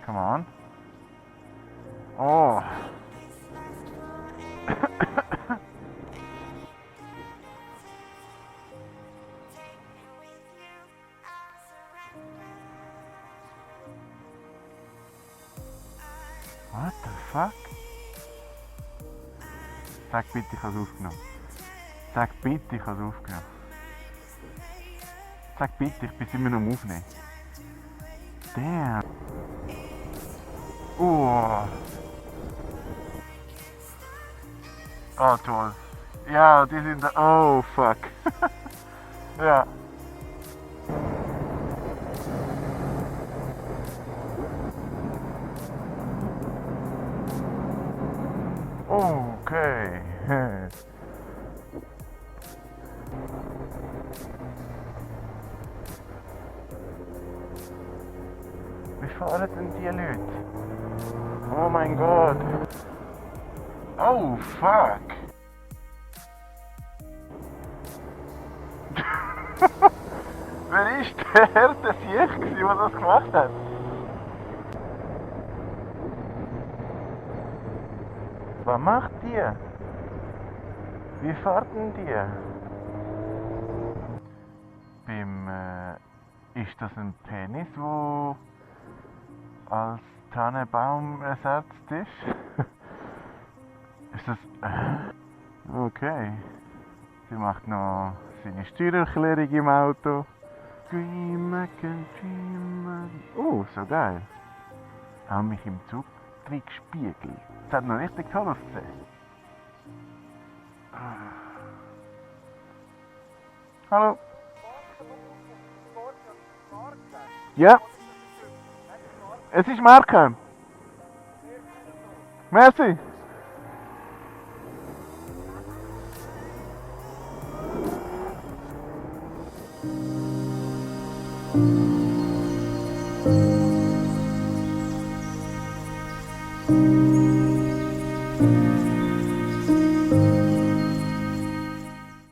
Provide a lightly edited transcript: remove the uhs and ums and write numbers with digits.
Come on. Oh. What the fuck? Sag bitte, ich habe es aufgenommen. Sag bitte, ich habe es aufgenommen. Sag bitte, ich bin immer noch am Aufnehmen. Damn. Oh. Oh, toll. Ja, die sind da. Oh, fuck. Ja. Okay. Wie fahren denn die Leute? Oh mein Gott. Oh, fuck. Wer ist der härte Sieg, der das gemacht hat? Was macht die? Wie fährt denn die? Ist das ein Penis, wo als Tannenbaum ersetzt ist? Ist das... Okay. Sie macht noch seine Steuererklärung im Auto. Dream again, dream again. Oh, so geil. Haben mich im Zug drin gespiegelt. Es hat noch richtig toll ausgesehen. Hallo. Ja. Es ist Marke. Merci.